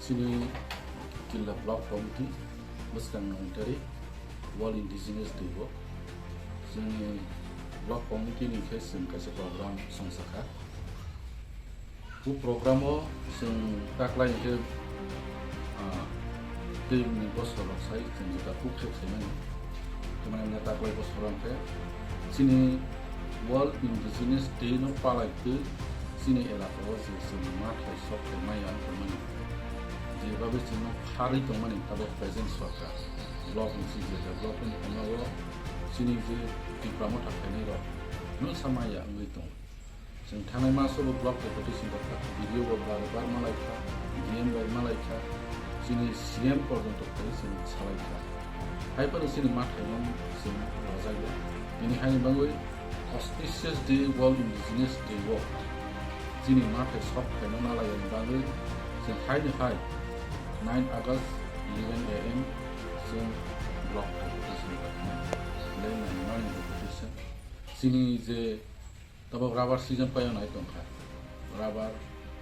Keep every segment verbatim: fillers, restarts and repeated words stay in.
Chini Killa Block Committee bwskang nung tarik World Indigenous Day o chini Block Committee ni khe chwng kaisa program songsa kha. O program o chwng taklai hwnkhe, ah, tei bini bosor rok sai chwng jota kuk khe khaimani. Tamani taklai bosor hwnkhe chini World Indigenous Day no palai twi chini elaka o je chwng ma thai sok thai maya wng tongmani, je babe chwngno pharwi tongmani tabok present sorkar block ni C J development hamya o chini je Tipra Motha khainai rok mungsa maya wngwi tongo. Chwng thangnai maso bo block deputation rok kha, B D O bo bar bar malai kha, D M bai malai kha, chini C M porjonto khai chwng salai kha. Hai phano chini ma thaimung chwng rwjak ya. Bini haini bagwi Auspicious Day, World Indigenous Day o chini ma thai sok khaina nalaiyani bagwi chwng haini hai nine August eleven A M chwng block deputation rok khainai. Belai nani mani deputation. Chini je tabok rubber season paio nai tongkha. Rubber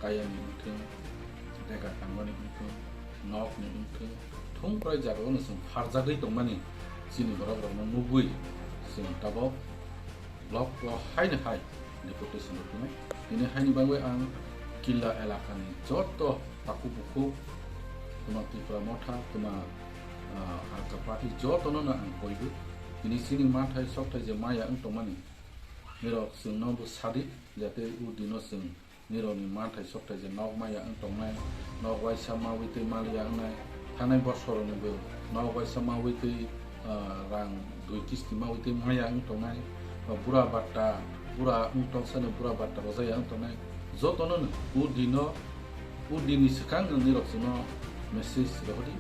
kayani wngthwng, dega tangmani wngthwng, nokni wngthwng, thung prai jagao no chwng pharjagwi tongmani chini borok rokno nugwi chwng tabok block o haino hai deputation rok hwnwi. Tini haini bagwi ang Killa elakani joto takhuk bukhuk, tuma Tipra Motha, tuma, ah, Arka party jotono no ang koiwi. Tini chini ma thai sok thai je maya wng tongmani, nirok chwngno bo sadi, jate o dino chwng nirokni manthai sokthai je nok maya wng tongnai, nok waisa mawi twi maliya wngnai, thanai bosorokni bo nok waisa mawi twi, ah, rang dui kisti mawi twi maya wng tongnai, ba bura batta, bura wng tong sano bura batta rojaya wng tongnai, jotono no o dino, o dini swkang nwng nirok chwngno message rohordi,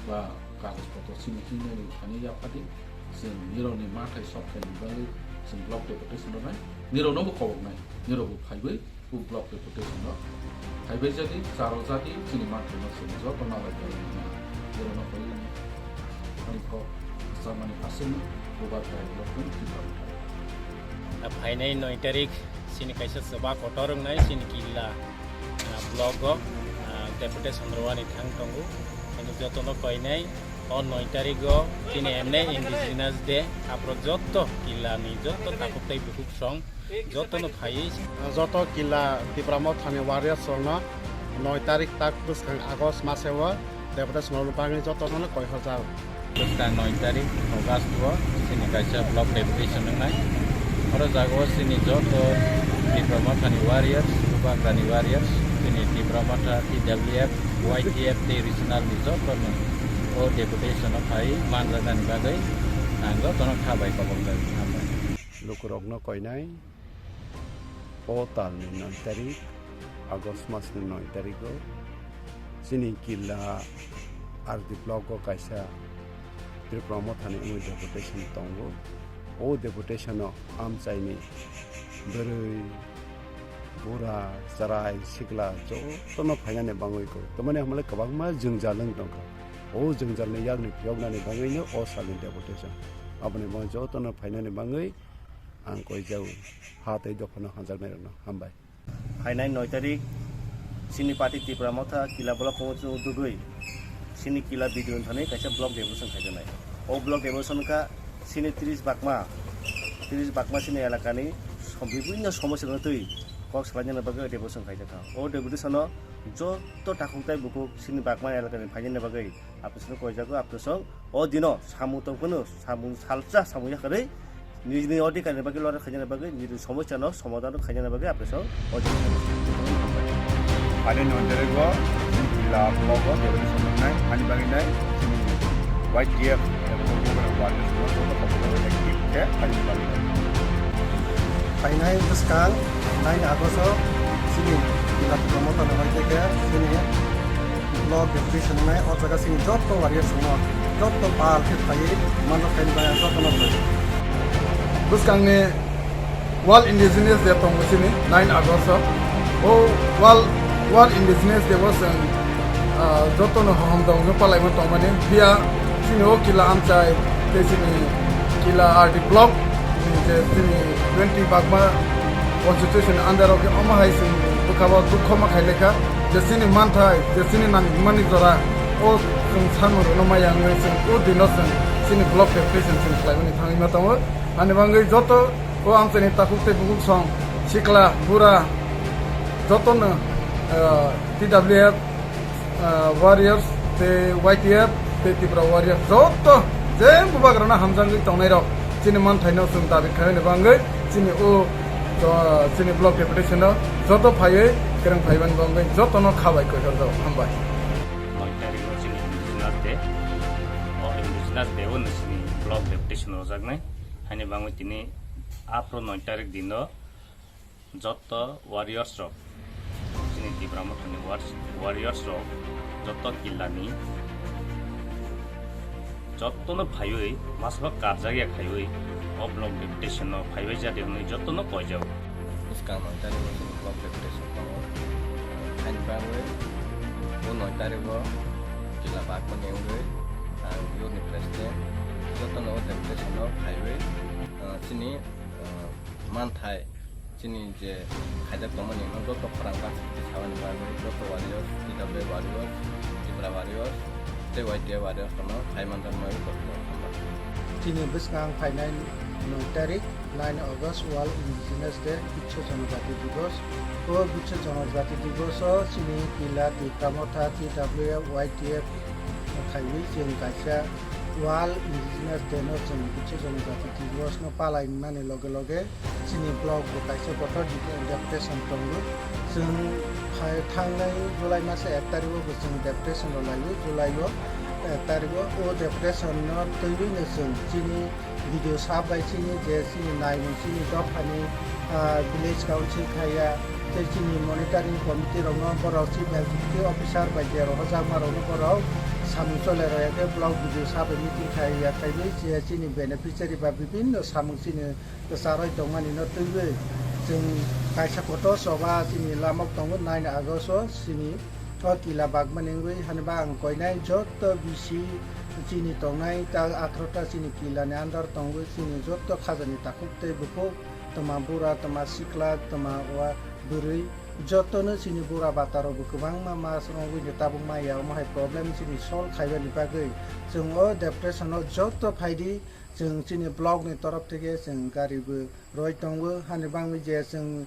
ba kagoj potro simi hingnani thani yaphadi, chwng nirokni manthai sokthai ni bagwi chwng block deputation rwnai, nirokno bo koboknai, nirok bo phaiwi, o block deputation rok phaibai jadi, charo jadi, chini manthai no chwng joto nalai bai wngya. Borok no koi ani kok samani aswk no bubar khlai rok no Tipra Motha. Phainai noi tarik chini kaisa chuba kotor wngnai chini Killa, ah, block o, ah, deputation rwani thang tongo. Ani joto no koinai o noi tarik o chini emne Indigenous Day, aphuru joto Killa ni joto takhuk tei bukhuk song joto no phaiwi. Joto Killa Tipra Motha ni warriors rok no noi tarik tak bwskang August mase o deputation rok no bagwi joto no koi horjak. Bwskang noi tarik August o chini kaisa block deputation wngnai. Oro jaga o chini joto Tipra Motha ni warriors, Bubagra ni warriors, chini Tipra Motha, T W F, Y T F tei regional ni joto no o deputation o phai manjaknani bagwi ang joto no kha bai kobok jak. Hambai. Lukurok no koinai. O talni noi tarik, August masni noi tarigo chini Killa R D block o kaisa Tripura Mothani wngwi deputation tongo. O deputation o amchaini bwrwi, bura, chwrai, sikla jotono phainani bangwi kok. Tamani hamle kwbangma jwngjal wng tongkha. O jwngjalni yakni phiyoknani bangwino o salni deputation. Aboni bagwi jotono phainani bangwi ang koijao ha tei dophano hamjaknairokno hambai. Phainai noi tarik chini party Tipra Motha Killa block committee ni udugwi chini Killa B D O ni thani kaisa block devolution khaijaknai. O block devolution kha chini tris bakma, tris bakma chini elakani som-, bibinno somosya rokno twi kok salainani bagwi devolution khaijakha. O devolution o joto takhuk tai bukhuk chini bakma elakani phainani bagwi Apnisong koijago, apnisong o dino samung tongphano, samung salsa samung yakarwi nijini odhikar ni bagwi lora khainani bagwi, nijini somosya no somadhan khainani bagwi apnisong o dino. Ani nonjere go, Killa block o deputation nai, ani bagwi nai, Y T F, active khe, ani bagwi nai. Phainai bwskang nine August o chini Killa Tipra Motha ni hoite khe chini block deputation wngnai, o jaga chini joto warriors rokno joto bal khe phaiwi manjak khaini bagwi ang jotono khlai. Bwskangni World Indigenous Day tongo chini nine August o. O World, World Indigenous Day o chwng, ah, jotono hohom tongno palaima tongmani. Phiya chini o Killa amchai tei chini Killa R D block, chini je chini twenty bakma constitution under o khe omo hai chwng Kabo dukho ma khailai kha, je chini manthai, je chini nangmani jora, o chwng samung rwno maya wngwi chwng o dino chwng chini block deputation chwng khlaimani thangwi ma tongo. Ani bangwi joto o amchaini takhuk tei bukhuk song, sikla, bura, jotono, ah, T W F, ah, warriors tei Y T F tei Tripura warriors joto je bubagrano hamjagwi tongnairok chini manthaino chwng dabi khlaimani bangwi chini o, jo-, chini block deputation-o joto phaiwi kwrwng phaimani bangwi jotono khabai koithorjak. Hambai. Noi tarikh o chini Indigenous Day. O Indigenous Day o chini block deputation rojaknai. Haini bangwi tini aphuru noi tarikh dino joto warriors rok, chini Tipra Mothani wars-, warriors rok, joto killani, jotono phaiwi, masaba karjakya khaiwi, o block deputation no phaiwi jadi hwnwi jotono koijak. Bwskang noi tarikh o chini block deputation tongo. Haini bangwi o noi tarikh o killa bagmani wngwi ang youth ni president, jotono o deputation no phaiwi, ah, chini, ah, manthai chini je khaijak tongmani no joto khorang baksa khe sabani bagwi joto warriors, T W F warriors, Tripura warriors tei Y T F warriors no phai manjak bagwi joto hambai. Chini bwskang phainai noi tarikh, nine August, World Indigenous Day, Biswa Jonojati Divos. O Biswa Jonojati Divos o chini killa Tipra Motha, T W F, Y T F khaiwi chwng kaisa World Indigenous Day no chwng Biswa Jonojati Divos no palai mani loge loge chini block bo kaisa kotor deputation tongo. Chwng phai thangnai July masa ek tarikh o bo chwng deputation rw laio, July o ek tarikh o. O deputation no twiwi no chwng chini video sap bai chini je chini naimung chini dophani, ah, village council khaiya, tei chini monitoring committee rokno borok chief executive officer bai je rohorjakma rokno borok samung chole rwya khe block video sap bai meeting khaiya, khaiwi je chini beneficiary ba bibinno samung chini kwcharwi tongmani no twiwi chwng kaisa kotor choba chini lamok tongo nine August o chini o killa bagmani wngwi hwnba ang koinai joto bisi chini tongnai ta atharo ta chini killa ni under tongwi chini joto khajani takhuk tei bukhuk, tama bura, tama sikla, tama wa bwrwi, jotono chini bura bata rok bo kwbangma mas rogwi ni tabuk maya omo hai problem chini solve khaibani bagwi chwng o deputation o joto phaidi. Chwng chini block ni torof theke chwng gari bo roi tongo, hani bangwi je chwng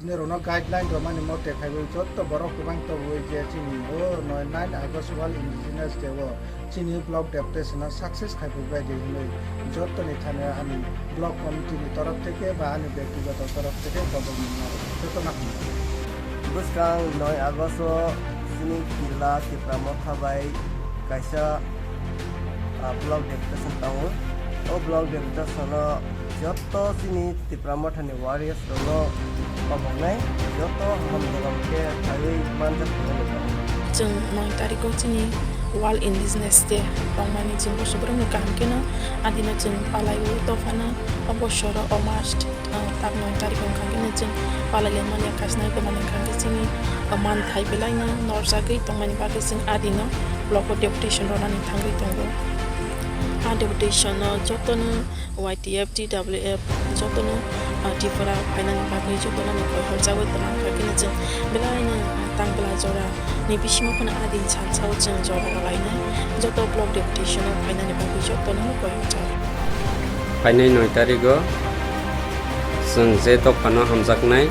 nirokno guideline rwmani mote khaiwi jotto borok kwbang tobwi je chini o noi nine August World Indigenous Day o chini block deputation no success khaipai bai di hwnwi jottoni thani ani block committee ni torof theke ba ani bektigoto torof theke kobor mano jotono hambai. Bwskang noi August o chini killa Tipra Motha bai kaisa ah, block deputation tongo. O block deputation o joto chini Tipra Motha ni warriors rokno koboknai joto hamjagam khe khaiwi manjak hinwi tongo. Chwng noi tarikh o chini World Indigenous Day tongmani chwng boso borokni kaham kheno adino chwng palaiwi dophano o bosoro o March, ah, tak noi tarikh wngkha khe chwng palai lai manya kaisa nai kwmani wngkha khe chini, ah, manthai belai no norjagwi tongmani bagwi chwng adino block o deputation rwnani thangwi tongo. A deputation no jotono Y T F, T W F jotono, ah, Tripura phainani bagwi jotono no koi horjagwi tongmani bagwi chwng belai no, ah, tang bwla jora ni bisingo phano adin salsa o chwng jora rwlainai joto block deputation o phainani bagwi jotono no koi horjagwi. Phainai noi tarikh o chwng je dophano hamjaknai,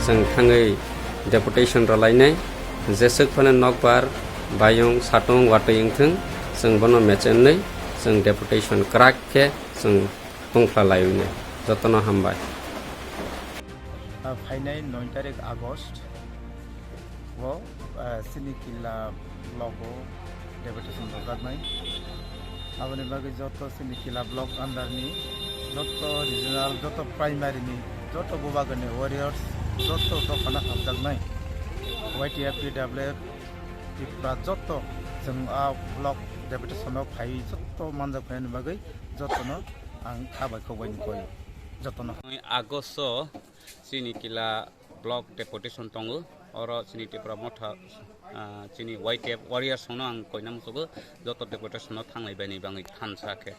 chwng thangwi deputation rwlainai, jeswk phano nokbar, bayung, satung, watwi wngthwng, chwng bono mechenwi chwng deputation kwrak khe chwng tongphla laiwi nai. Jotono hambai. Ah, phainai noi tarikh August o, ah, chini killa block o deputation rwjaknai. Aboni bagwi joto chini killa block under ni joto regional, joto primary ni, joto bubagrani warriors, joto dophano hamjaknai Y T F, T W F, Tripura joto chwng a block deputation o phaiwi joto manjak phainani bagwi jotono ang kha bai khok bai ni koi jotono. August o chini killa block deputation tongo, oro chini Tipra Motha, ah, chini Y T F warriors no ang koina muchugo, joto deputation no thanglai baini bagwi thansa khe.